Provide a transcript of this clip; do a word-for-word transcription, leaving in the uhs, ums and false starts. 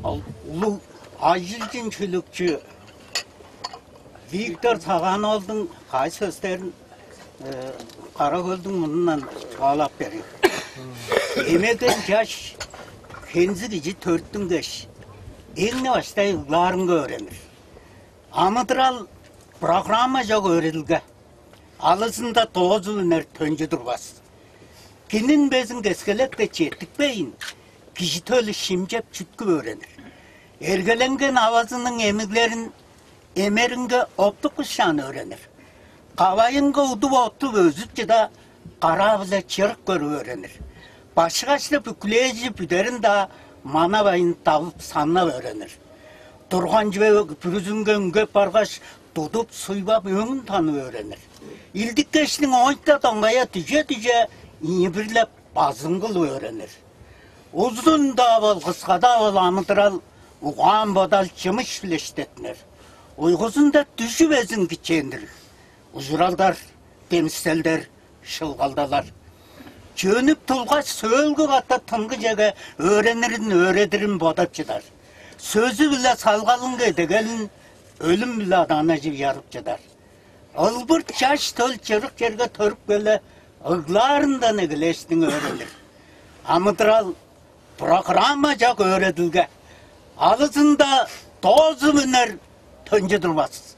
Улуг ажылчын шүлүкчү Виктор Цагановдуң кайы сөстерин Кара-Хөлдүң мурнундан чугаалап берейн. Эмеген чаш хензи кижи төрүттүнгеш, эң-не баштай ыглаарынга өөренир. Амыдырал программа чок өөредилге. Алызында доозу үнер төнчү турбас. Кинин безин кескелекке четтикпейн, кижи төлү шимчеп чүткүп өөренир. Эргеленген авазының эмиглерин эмеринге оптук кушчаан өөренир. Кавайынга удуп оттуп өзүп чыда, караа-биле чырык көрүп өөренир. Башкашты бүкүлээжи бүдерин-даа манавайн давып саннап өөренир. Турган чүве бүрүзүнге үнгеп баргаш, тудуп суйбап өңүн танып өөренир. Илдиккештиң оонча доңгая дүже-дүже ийибирлеп базын кылып өөренир. Узун-даа бол, кыска-даа бол амыдырал угаан-бодал чымыш-биле иштеттинер. Уйгузунда дүжү безин кичээндир. Ужуралдар, демиселдер, шылгалдалар. Чөнүп тулгаш, сөөлгү катап тынгыжеге өөренирин өөредирин бодап чыдар. Сөзү-биле салгалынга эдегелин өлүм-биле адаанажып ярып чыдар. Ылбыр чаш төл чырык черге төрүп келе, ыглаарындан эгелээштиң өөренир. Амыдырал программа чок өөредилге. Алызында доозу үнер төнчү турбас.